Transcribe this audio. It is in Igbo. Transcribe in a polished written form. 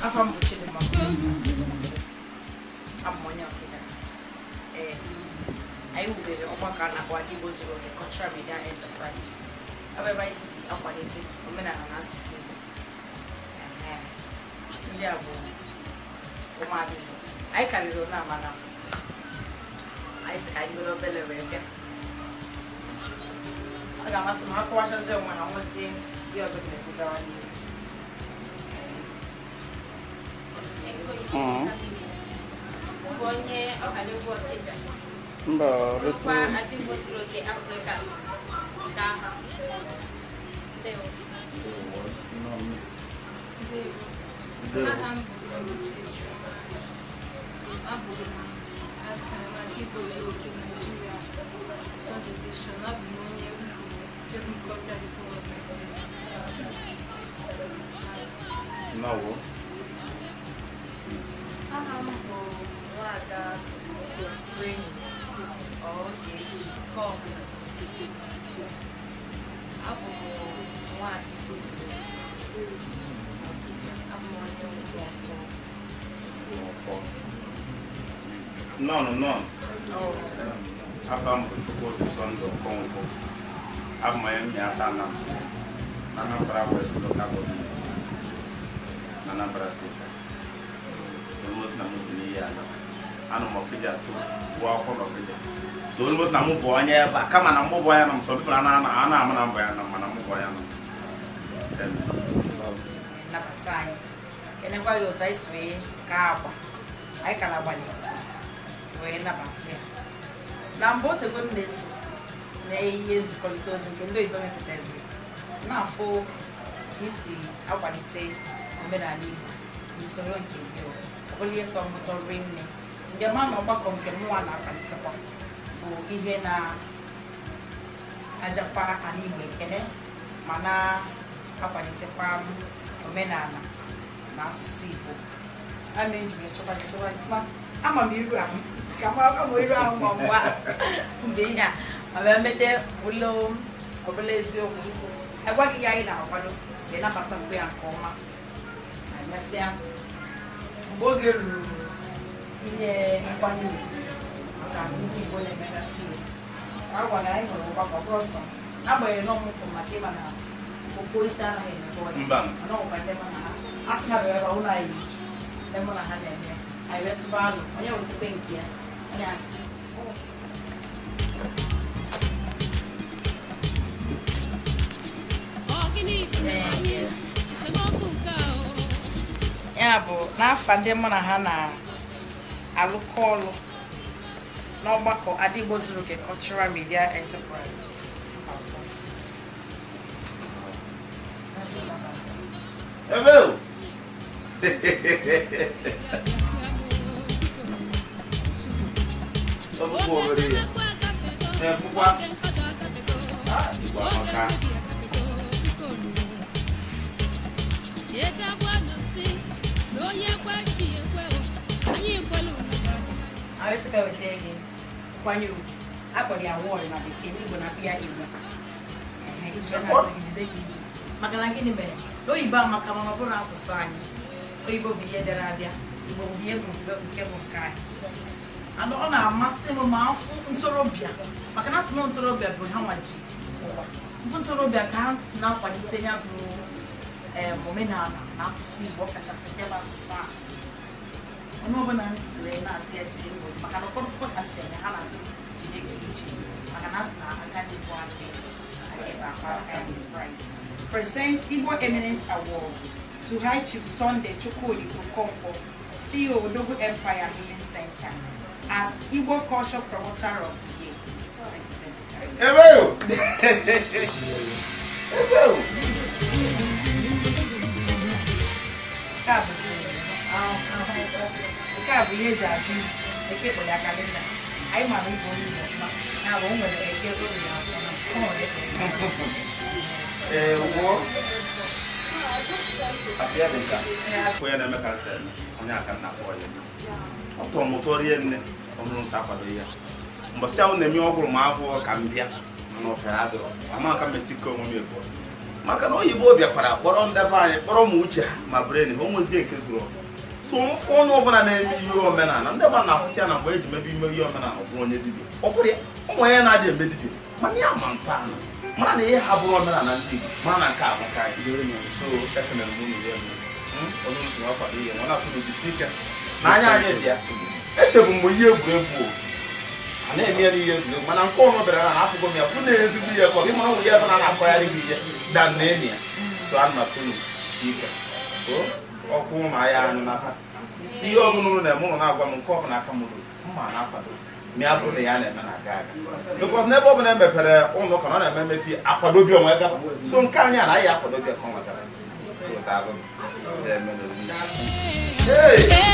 Afa m bụ Chidimma, abụ m onye Ọkịja. Ee, anyị wubere ọgbakọ a na-akpọ Ada Igbo Zuru Oke Cultural Media Enterprise, ebe ebe anyị si akwalite omenala na asụsụ Igbo. Ehe. Ndị a bụ ụmụada Igbo. Anyị karịrị ole, mana anyị si ka anyị were obele wee bịa. Ọ ga-amasị m ha kọwachazie onwe ha, nwezie ihe ọzọ ga-ekwu gawa n'ihu. Bụ onye Ọhanegwu Ọkịja. Mba. Bụrụkwa Ada Igbo Zuru Oke Afrịka nke aha. Ndewo. Ndewo. Aha m bụ Oluchi Chioma. Abụ m Ada Igbo Zuru Oke Nigeria Third Edition. Abụ m onye Ebumkọbịa Development. Nọwo. Aha m bụ Nwada Renyi Ogechi Kọm. Abụ m Nwada Igbo Zuru Oke Ọkịja. Abụ m onye Nkwọfọ. Ọfọ. Nnọọ, nnọọ. Afa m bụ Chukwudi Sunday Okonkwo. Abụ m onye Mmịata na na Anambra West Local Government na Anambra State. Almost na mụ bụ n'iyi ala. Anọ m Ọkịja tụ gụọ akwụkwọ n'Ọkịja. So almost na mụ bụ onye ebe a, kama na mụ bụ onye na m, some people a na-ama na mbụ ya na, mana mụ bụ onye na. Nnabata anyị, kenekwa gị otu anyị si wee kaa agba anyị ka na-agbalị wee nabata ya. Na mbụ, otego m na-eso na ihe nzikọrịta ozi nke ndị oyibo mepụtazi, na-afụ ka isi akwalite omenala Igbo n'usoro nke gị. Ọ bụla ihe tọrọ m ụtọ rinne mgbe ma na ọgbakọ nke mụnwa na-akwalitekwa bụ ihe na-ajakwa ala Igbo ekele ma na-akwalitekwa omenala na asụsụ Igbo. A mere nji wee chọba gị, chọba gị, sị ma ama m iru ahụ ka m ama iru ahụ, ma mgbe mgbe ihe a ma bịa mechie ụlọ ọbụla. Eziokwu, agwaghị ya, anyị na-akwado wee nabatakwa ya nke ọma. Ma emesịa, mgbe oge ruru inye nkwanye ugwu maka ndị Igbo na-emegasị ihe, a gwara anyị nwere ọgbakọ bụrụ sọ, n'agbanyeghị na ọmụfụ maka ịma na ofu isi anaghị emebe ọya. Mba. Mana ọ bụkwa ndị mụ na ha a sị ha bịara ebe a, ụlọ anyị ndị mụ na ha na-eme, anyị wee tụba alụ onye wetekwe nke ya, onye asị Gịnị esemokwu nke a o? Ya bụ, n'afa ndị mụ na ha na-alụkọ ọlụ n'ọgbakọ Ada Igbo Zuru Oke Cultural Media Enterprise. Ebe o! Ọ bụkwa obere ihe. Na-ekwukwa. Ah, Igbo amaka. Chetakwanụ sị na onye kwe chi ekwe o, anyị kwelu unu ga-adị. Anyị sị ka weta gị nkwanye ugwu akpọrọ ya award na bekee, ndị Igbo na-akpọ ya Igbo. Ehe, iji wee na-asị gị jide ka iji, maka na gịnị mere na oyibo amaka, mana ọ bụrụ asụsụ anyị. Oyibo bụ ihe bịara abịa, Igbo bụ ihe bụ nke bụ nke anyị. And ọ na-amasị m ma afụ ntorobịa, maka na asị na ntorobịa bụ ha nwa ji ụwa. Mfụ ntorobịa ka ha si na-akwalite ya bụ omenala na asụsụ Igbo, ọkachasị nke bụ asụsụ ahụ. Onye ọbụla m si wee na-asị ya jide mbọ, maka na ụfọdụ ụfọdụ ka si eme, ha na-asị jide gị iche, maka na asị na aka ndị bụ aka aka ebe akpa aka enterprise present Igbo Eminent Award to High Chief Sunday Chukwudi Okonkwo, CEO, Odogwu Empire Healing Center, as Igbo Culture Promoter of the Year 2023. Ebe o! Ebe o! Nke a bụ ihe eji agụ izu. Eke kpọrọ ya calendar. Anyị mara Igbo onye Igbo ọfụma. Ya bụ, o nwere Eke, Orie, Afọ na o nwere Eke. Ee, gwuo. Afịa dị nka. Onye na-eme ka nsị eme, onye aka nna kpọọ ya. Ọ tọrọ m ụtọ rie nne, ọ bụrụ nsọ akwado ya. Mbọsị ahụ na-eme ọgwụrụ m abụọ ka m bịa, mana ofere adịrọ. Ama ka m esi ke onwe m ebu. Maka na oyibo bịakwara kpọrọ ndị be anyị, kpọrọ ma uche ha ma brain ha, onwezie nke zuru oke. So mfụ onye ọbụla na-eme ihe omenala, ndị mmadụ na-afụta ya na mgbe eji mebe ime ihe omenala, ọ bụrụ onye dibịa, ọ bụrụ ya ụmụ onye na-adị eme dibịa, mana ya ma ntọala, mara na ihe ha bụrụ omenala ndị Igbo, mara na nke a amaka anyị. So ekelere m unu ya onye unu si akwado ihe nwa na-asụ n'ojisi ike na anya anyị dị ya. Echebu mgbe ihe egwuregwu o, a na-eme ya n'ihe egwuregwu, mana nke ọnụ bịara na afụgo m ya, fụ na ezigbo ihe ka ọ bụ ịmara ụmụ ya ebe na na-akọgharị gị ihe da na enyi ya. So ana m asụ unu si ike. O ọkụ ụmụ ahịa anyụ n'aka si ihe ọbụla unu na-eme, ụnụ na-agwa m nke ọbụla aka m ruru mma na-akwado ma ya bụrụ na ya na-eme na-aga aga, because n'ebe ọbụla emepere ụlọ ụka na ọ na-eme emepe akwadobi onwe gaba. So nke anyị a na anyị akwadobi ka ọ nwetara. So daalụ. Hey!